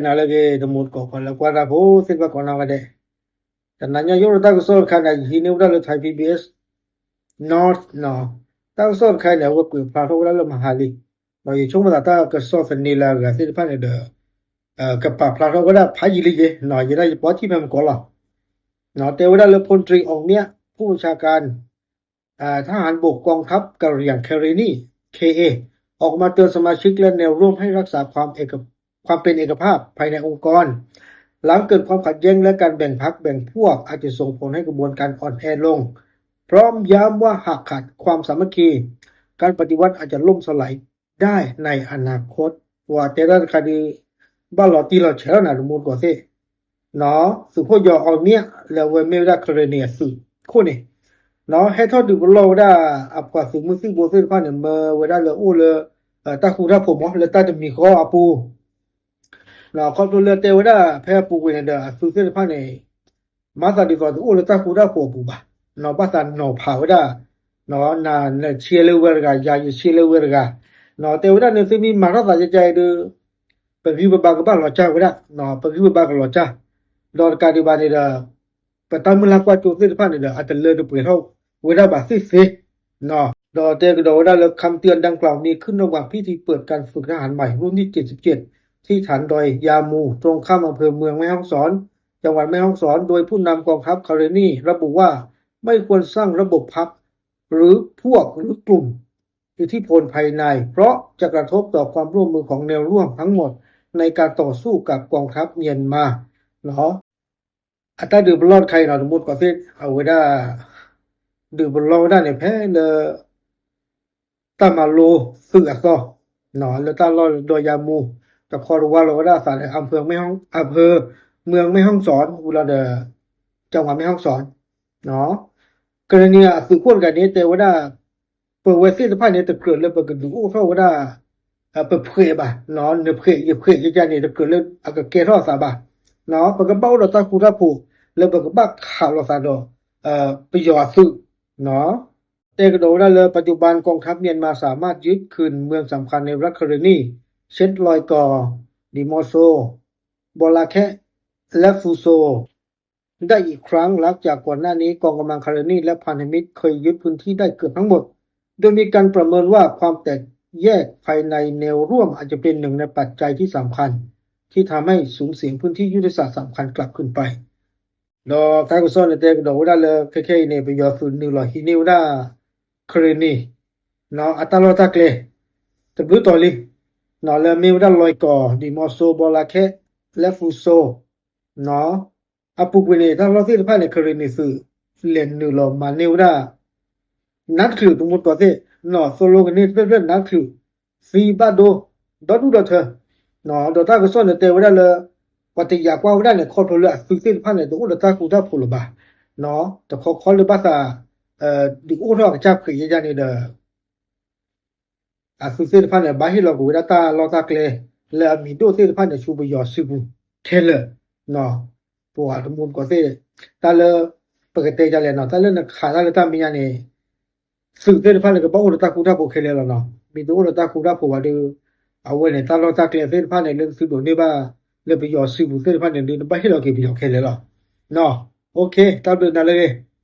နၤလၢအဂ့ၤ တမူတကိး ပှၤလၢကွၢ်တၢ်ဖိသ့ၣ်တဖၣ်ကိးနီၢ်ဂၤဒဲး, တနၤညါယအိၣ်ဒီးတၢ်ကစီၣ်တခါန့ၣ် ယဟံးန့ၢ်ဝဲဒၣ်လၢ Thai PBS North နီၤ, တၢ်ကစီၣ်တခါန့ၣ် အဝဲကွဲးဖျါထီၣ်ဝဲဒၣ်လၢမဟါလံ, ဒီးယဆိကမိၣ်သးတၢ်ကစီၣ်သန့ၤလၢအဂၤသ့ၣ်တဖၣ်န့ၣ်ဒီး ကပာ်ဖျါထီၣ်ဝဲဒၣ်ဖးယံာ်လံယဲနီၤ, ယဲဒၣ်ယပီထံၣ်ဖဲမကီလီၤ. တဲဝဲဒၣ်လၢ พลตรี อ่องเมียะ ผู้บัญชาการ ทหารบกกองทัพกะเหรี่ยงคาเรนี เคเอ ออกมาเตือนสมาชิกและแนวร่วมให้รักษาความเอก ความเป็นเอกภาพภายในองค์กร หลังเกิดความขัดแย้งและการแบ่งพรรคแบ่งพวกอาจจะส่งผลให้กระบวนการอ่อนแอลง พร้อมย้ำว่าหากขาดความสามัคคี การปฏิวัติอาจจะล่มสลายได้ในอนาคต ပှၤတဲတၢ်တခါဒီး ဘၣ်လီၤတံၢ်လီၤဆဲးလီၤနၤ တမူတကိးသ့ၣ် သုးခိၣ်ယီၤအီၣ်မံယါ လၢအဝဲမ့ၢ်ဝဲဒၣ်ကရ့ၣ်နံၤအသုးခိၣ်န့ၣ် ဟဲထီၣ်ဒုးပလီၢ်ဝဲဒၣ်အပှၤသုးမုၢ်သံၣ်ဘိသ့ၣ်တဖၣ်န့ၣ် မၢဝဲဒၣ်လၢအိၣ်လၢ တၢ်ဃူတၢ်ဖိးမး လၢတၢ်တမံၤဃီအပူၤ ခီဖျိလၢတဲဝဲဒၣ်ဖဲအပူၤကွံာ်န့ၣ်ဒီး အသုးသ့ၣ်တဖၣ်န့ၣ် မၤသးဒ်သိးတအိၣ်လၢတၢ်ဃူတၢ်ဖိးအပူၤဘၣ်, ဘၣ်သးနီၤဖးဝဲဒၣ် နၤနဆံးလၢဝဲတဂၤ ယၤယဆံးလၢဝဲတဂၤ, တဲဝဲဒၣ်န့ၣ် သုမ့ၢ်မၤထီၣ်သးယကဲအံၤဒီး ပဂံၢ်ပဘါကဘၣ်လီၤကၢ်ဝဲဒၣ်, ပဂံၢ်ပဘါကလီၤကၢ်, ဒီးတကးဒံးဘၣ်န့ၣ်ဒီး ပတၢ်မုၢ်လၢ်ကွၢ်စိသ့ၣ်တဖၣ်န့ၣ်ဒီး အတလၢတပှဲၤထီၣ်ဝဲဒၣ်ဘၣ်သ့ၣ်သ့ၣ်, ဒီးတဲကဒီးဝဲဒၣ်လၢ คำเตือนดังกล่าวมีขึ้นระหว่างพิธีเปิดการฝึกทหารใหม่รุ่นที่เจ็ดสิบเจ็ด ที่ฐานดอยยามู ตรงข้ามอำเภอเมืองแม่ฮ่องสอน จังหวัดแม่ฮ่องสอน โดยผู้นำกองทัพคาเรนีระบุว่าไม่ควรสร้างระบบพรรค หรือพวก หรือกลุ่ม อิทธิพลภายใน เพราะจะกระทบต่อความร่วมมือของแนวร่วมทั้งหมดในการต่อสู้กับกองทัพเมียนมา အတၢ်ဒုးပလီၢ်တခါအံၤနီၤ တမူတကိးသ့ၣ် အဝဲဒၣ် ဒုးပလီၢ်ဝဲဒၣ်န့ၣ် ဖဲလၢ တၢ်မၤလိသုးအသီ လၢတၢ်လီၢ်ဒွဲၣ်ယါမူ တခီတဝါလီၤဝဲဒၣ်အသးလၢ อำเภอเมืองแม่ฮ่องสอน ဝံၤလီၤဒီး จังหวัดแม่ฮ่องสอน ကရ့ၣ်နံၤအသုးခိၣ်တဂၤန့ၣ် တဲဝဲဒၣ် ပဝဲသ့ၣ်တဖၣ်န့ၣ် တကြၢးလၢပကဒုးအိၣ်ထီၣ်ဝဲဒၣ် ပဖှဲးဘၣ်, နဖှဲးယဖှဲးယကန့ၣ် တကြၢးလၢအကကဲထီၣ်အသးဘၣ်, ပကဘၣ်အိၣ်ဒီးတၢ်ဃူတၢ်ဖိး လၢပကဘၣ်ခးလိာ်သးဒီး ပယီၤအသုး တဲကဒီးဝဲဒၣ်လၢ ปัจจุบันกองทัพเมียนมาสามารถยึดคืนเมืองสำคัญในรัฐคาเรนี เช่น ลอยก่อ ดีมอโซ บอลาแคะ และฟูโซ ได้อีกครั้ง หลังจากก่อนหน้านี้กองกำลังคาเรนีและพันธมิตรเคยยึดพื้นที่ได้เกือบทั้งหมด โดยมีการประเมินว่าความแตกแยกภายในแนวร่วมอาจจะเป็นหนึ่งในปัจจัยที่สำคัญที่ทำให้สูญเสียพื้นที่ยุทธศาสตร์สำคัญกลับคืนไป ဒီးတၢ်ကစီၣ်န့ၣ် တဲကဒီးဝဲဒၣ်လၢ ခဲခဲအံၤန့ၣ် ပယီၤသုးနုာ်လီၤဟံးန့ၢ်ဝဲဒၣ် ကရ့ၣ်နံၤ အတၢ်လီၢ်တၢ်ကျဲ တဘျုးတီၤလံ လၢအမ့ၢ်ဝဲဒၣ် လွိုင်ကော် ဒီမော့ဆို ဘောလခဲ လၢ ဖရူဆို အပူၤကွံာ်န့ၣ် တၢ်လီၢ်သ့ၣ်တဖၣ်န့ၣ် ကရ့ၣ်နံၤသုး လဲၤနုာ်လီၤမၤန့ၢ်ဝဲဒၣ် နါတချုး တမူတကိးသ့ၣ် သိၣ်လိကန့ၢ်တဖျၢၣ်ဖျၢၣ် နါတချုး သံဘၣ်ဒိ ဒီဒူၣ်ဒီထၢ ဒီးတၢ်ကစီၣ်န့ၣ် တဲဝဲဒၣ်လၢ ပှၤတယာ်ကွၢ်ဝဲဒၣ်န့ၣ် ခီဖျိလၢအသုးသ့ၣ်တဖၣ်န့ၣ် တအိၣ်ဒီးတၢ်ဃူတၢ်ဖိးလၢၤဘၣ်, တခီခီလၢဘၣ်သး ဒုးအိၣ်ထီၣ်အကစၢ်ဖှဲးယဲယဲန့ၣ်ဒီး အသုးသ့ၣ်တဖၣ်န့ၣ် ဘၣ်ဟ့ၣ်လီၤကွံာ်ဝဲဒၣ်တၢ်လီၢ်တၢ်ကျဲ လၢအမံၤဒိၣ်သ့ၣ်တဖၣ်န့ၣ် ဆူပယီၤစုပူၤခဲလၢာ်, ပှၤတမူတကိးသ့ၣ် တၢ်လၢ ပကတဲဒ်လဲၣ်နီၤ တၢ်လၢနခးတၢ်လၢတၢ်မဲာ်ညါန့ၣ် သုးသ့ၣ်တဖၣ်န့ၣ် ကဘၣ်အိၣ်ဒီးတၢ်ဃူတၢ်ဖိးခဲလၢာ်လီၤနီၤ. မ့ၢ်တအိၣ်ဒီးတၢ်ဃူတၢ်ဖိးဘၣ်ဒီး အဝဲန့ၣ် တၢ်လီၢ်တၢ်ကျဲသ့ၣ်တဖၣ်န့ၣ် လၢသုဒိးန့ၢ်ဘၣ် လၢပယီၤစုပူၤသ့ၣ်တဖၣ်န့ၣ် ဒုးနဘၣ်ဟ့ၣ်လီၤက့ၤပယီၤခဲလၢာ်လီၤ. တၢ်ဘျုးနၤလၢအဂ့ၤ